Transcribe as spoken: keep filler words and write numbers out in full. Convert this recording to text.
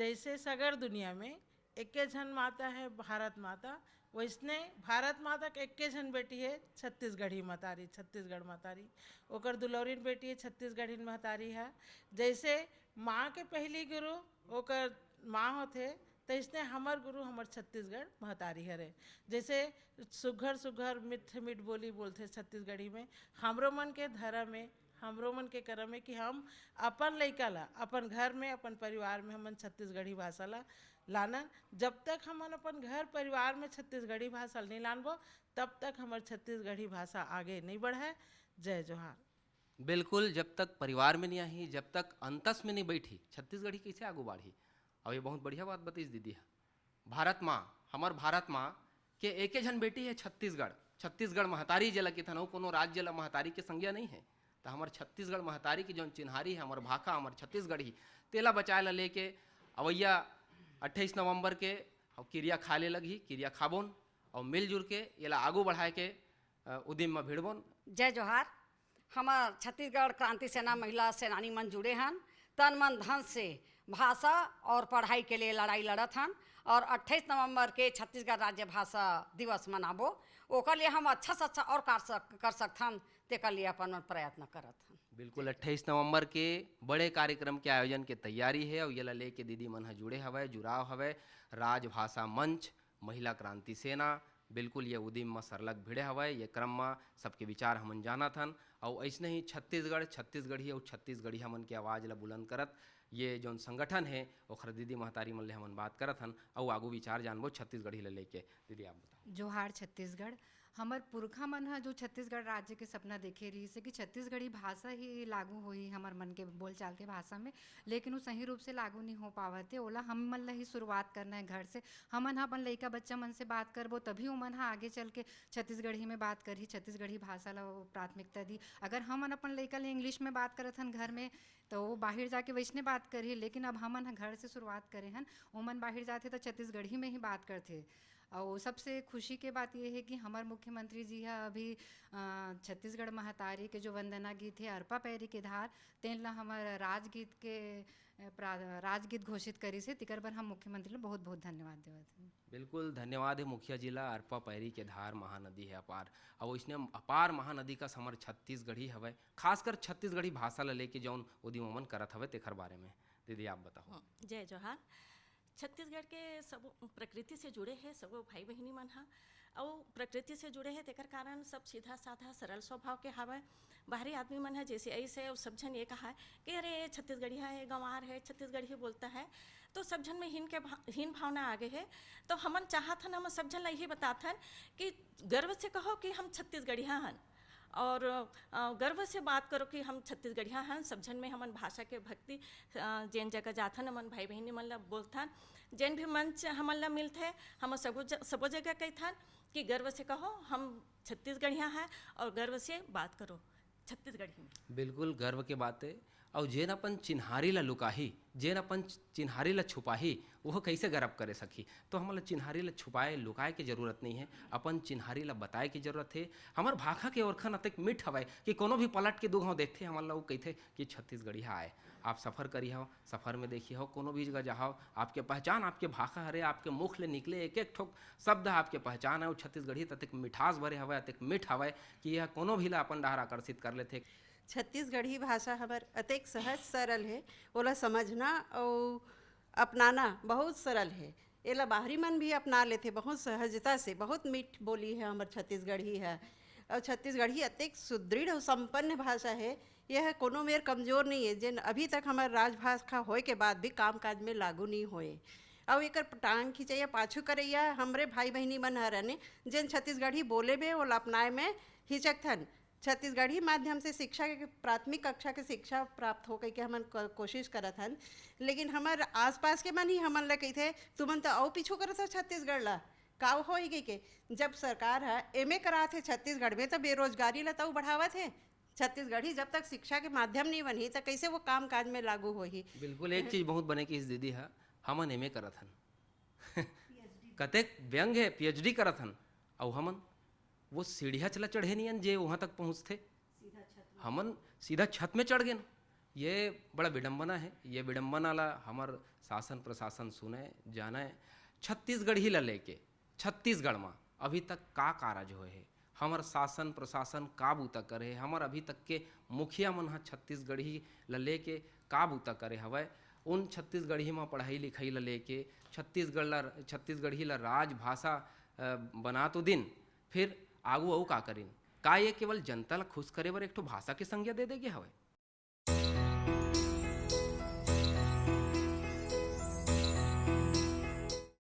जैसे सगर दुनिया में एके झन माता है भारत माता, वैसने भारत माता के एके झन बेटी है छत्तीसगढ़ी महतारी, छत्तीसगढ़ महतारी। ओकर दुलौरिन बेटी है छत्तीसगढ़िन महतारी है। जैसे माँ के पहली गुरु ओकर माँ होथे, तैसने हमर गुरु हमर छत्तीसगढ़ महतारी हरे। जैसे सुघर सुघर मीठ मीठ बोली बोलथे छत्तीसगढ़ी में, हमरो मन के धर्म में, हमरो मन के कर्म में कि हम अपन लइका ला अपन घर में, अपन परिवार में हमन छत्तीसगढ़ी भाषा ला लानन। जब तक हमन अपन घर परिवार में छत्तीसगढ़ी भाषा ला नहीं लानबो, तब तक हमर छत्तीसगढ़ी भाषा आगे नहीं बढ़े। जय जोहार। बिल्कुल, जब तक परिवार में नहीं आही, जब तक अंतस में नहीं बैठी, छत्तीसगढ़ी कैसे आगू बढ़ी? और ये बहुत बढ़िया बात बतईस दीदी ह। भारत माँ, हमर भारत माँ के एके झन बेटी है छत्तीसगढ़। छत्तीसगढ़ महतारी जेला किथन, अउ कोनो राज्य ला महतारी के संज्ञा नहीं है। त हमर छत्तीसगढ़ महतारी के जौन चिन्हारी है, हमर भाखा, हमर छत्तीसगढ़ी, तेला बचाए ला लेके अवैया अट्ठाईस नवंबर के अउ किरिया खा ले लगही, किरिया खाबोन अउ मिलजुल के एला आगू बढ़ाए के, अ, उदिम म भिड़बोन। जय जोहार। हमर छत्तीसगढ़ क्रांति सेना महिला सेनानी मन जुड़े हन, तन मन धन से भाषा और पढ़ाई के लिए लड़ाई लड़त हन और अट्ठाईस नवंबर के छत्तीसगढ़ राज्य भाषा दिवस मनाबो। ओकर लिए हम अच्छा से अच्छा और कर सक-, कर सकथन, तेकर लिए अपन मन प्रयत्न करत हन। बिल्कुल, अट्ठाईस नवंबर के बड़े कार्यक्रम के आयोजन के तैयारी है और येला लेके दीदी मन ह जुड़े हवय, जुड़ाव हवय। राजभाषा मंच, महिला क्रांति सेना, बिल्कुल ये उदिम म सरलग भिड़े हवय। ये क्रम म सबके विचार हमन जानत हन। अउ अइसने ही छत्तीसगढ़, छत्तीसगढ़ी अउ छत्तीसगढ़िया मन के आवाज ल बुलंद करत ये जौन संगठन हे, ओखर दीदी महतारी मन ले हमन बात करत हन अउ आगू विचार जानबो छत्तीसगढ़ी ल लेके। दीदी, आप बताओ। जोहार छत्तीसगढ़। हमर पुरखा मन ह जो छत्तीसगढ़ राज्य के सपना देखे रिहिस हे कि छत्तीसगढ़ी भाषा ही लागू होही हमर मन के बोलचाल के भाषा में, लेकिन वो सही रूप से लागू नहीं हो पावत हे। ओला हम मन ला ही शुरुआत करना है घर से। हमन ह अपन लइका बच्चा मन से बात करबो, तभी ओमन ह आगे चल के छत्तीसगढ़ी में बात करही, छत्तीसगढ़ी भाषा ला वो प्राथमिकता दी। अगर हमन अपन लइका ले इंग्लिश में बात करत हन घर में, तो वो बाहिर जाके वैसने बात करही। लेकिन अब हमन ह घर से शुरुआत करे हन, ओमन बाहिर जाथे तो छत्तीसगढ़ी में ही बात करथे। और सबसे खुशी के बात ये है कि हमर मुख्यमंत्री जी ह अभी, अ, छत्तीसगढ़ महतारी के जो वंदना गीत है अरपा पैरी के धार, तेन ला हमर राजगीत के, अ, प्रा-, राजगीत घोषित करिस हे, तेकर बर हम मुख्यमंत्री ला बहुत बहुत धन्यवाद देवत हन। बिल्कुल, धन्यवाद है मुखिया जी ला। अरपा पैरी के धार महानदी है अपार, और इसने अपार महानदी कस हमर छत्तीसगढ़ी हवय, खासकर छत्तीसगढ़ी भाषा ला लेके जौन उदिम ओमन करत हवय तेखर बारे में। दीदी, आप बताओ। हम्म, जय जोहार। छत्तीसगढ़ के सब प्रकृति से जुड़े हे सबो भाई बहिनी मन ह, अउ प्रकृति से जुड़े हे तेकर कारण सब सीधा साधा सरल स्वभाव के हावय। बाहरी आदमी मन ह जैसे ऐसे अउ सब झन ये कहा कि अरे छत्तीसगढ़िया है, गंवार है, छत्तीसगढ़ी बोलता है, तो सब झन में हीन के भा-, हीन भावना आ गए है। तो हमन चाहत हन, हम सब झन ला यही बताथन कि गर्व से कहो कि हम छत्तीसगढ़िया हन। और, अ, गर्व से बात करो कि हम छत्तीसगढ़िया हन। सब झन में हमन भाषा के भक्ति, अ, जेन जगह जाथन, हमन भाई बहिनी मन ला बोलथन, जेन भी मंच हमन ला मिलथे, हम सबो ज-, सबो जगह कहिथन कि गर्व से कहो हम छत्तीसगढ़िया हैं और गर्व से बात करो छत्तीसगढ़ी में। बिल्कुल गर्व के बात है। और जेन अपन चिन्हारी ला लुकाही, जेन अपन चिन्हारी ला छुपाही, वो कैसे गर्व करे सकही? तो हमन ला चिन्हारी ला छुपाए, लुकाए के जरूरत नहीं है, अपन चिन्हारी ला बताए के जरूरत है। हमर भाखा के ओरखन अतेक मीठ हवय कि कोनो भी पलट के दू घाव देखथे, हमन ला वो कहिथे कि छत्तीसगढ़िया आए। आप सफर करी हव, सफर में देखी हव, कोनो भी जगह जाहव, आपके पहचान आपके भाखा हरे, आपके मुख ले निकले एक एक ठोक शब्द आपके पहचान है। वो छत्तीसगढ़ी त अतेक मिठास भरे हवय, अतेक मीठ हवय कि यह कोनो भी ला अपन डहर आकर्षित कर लेथे। छत्तीसगढ़ी भाषा हमर अतेक सहज सरल हे, ओला समझना अउ अपनाना बहुत सरल हे। एला बाहरी मन भी अपना लेथे बहुत सहजता से। बहुत मीठ बोली है हमर छत्तीसगढ़ी है। और छत्तीसगढ़ी अतेक सुदृढ़ और संपन्न भाषा है, यह कोनो मेर कमजोर नहीं है, जेन अभी तक हमर राजभाषा होए के बाद भी काम काज में लागू नहीं होए। और एकर टांग खिंचैया, पाछू करैया हमरे भाई बहिनी मन हरन, जेन छत्तीसगढ़ी बोले में, ओला अपनाए में हिचकथन। छत्तीसगढ़ी माध्यम से शिक्षा के, प्राथमिक कक्षा के शिक्षा प्राप्त हो कहिके हमन क-, कोशिश करत हन, लेकिन हमर आसपास के मन ही हमन ला कहिथे, "तुमन तो अउ पीछू करत हो छत्तीसगढ़ ला, का होई?" कहिके। जब सरकार ह एमए करात हे छत्तीसगढ़ में, तो बेरोजगारी ला तो बढ़ावत हे। छत्तीसगढ़ी जब तक शिक्षा के माध्यम नहीं बनही, तो कैसे वो काम काज में लागू होही? बिल्कुल, एक चीज बहुत बने की इस दीदी है, हमन एमए करत हन। कतेक व्यंग है, पीएचडी करत हन, अउ हमन वो सीढ़िया चला चढ़े नियन जे वहां तक पहुंचथे। हमन सीधा छत में चढ़ गेन। ये बड़ा विडंबना है। ये विडंबना ला हमर शासन प्रशासन सुने, जाने। छत्तीसगढ़ी ला लेके छत्तीसगढ़ म अभी तक का कारज होए हे, हमर शासन प्रशासन का बूता करे हे, हमर अभी तक के मुखिया मन ह छत्तीसगढ़ी ल लेके का बूता करे हवय, उन छत्तीसगढ़ी म पढ़ाई लिखाई ल लेके छत्तीसगढ़ ल, छत्तीसगढ़ी ल राजभाषा, अ, बना तो दिन, फिर आगू अऊ का करिन? का ये केवल जनता ल खुश करे बर एक ठो भाषा के संज्ञा दे दे गे हवय?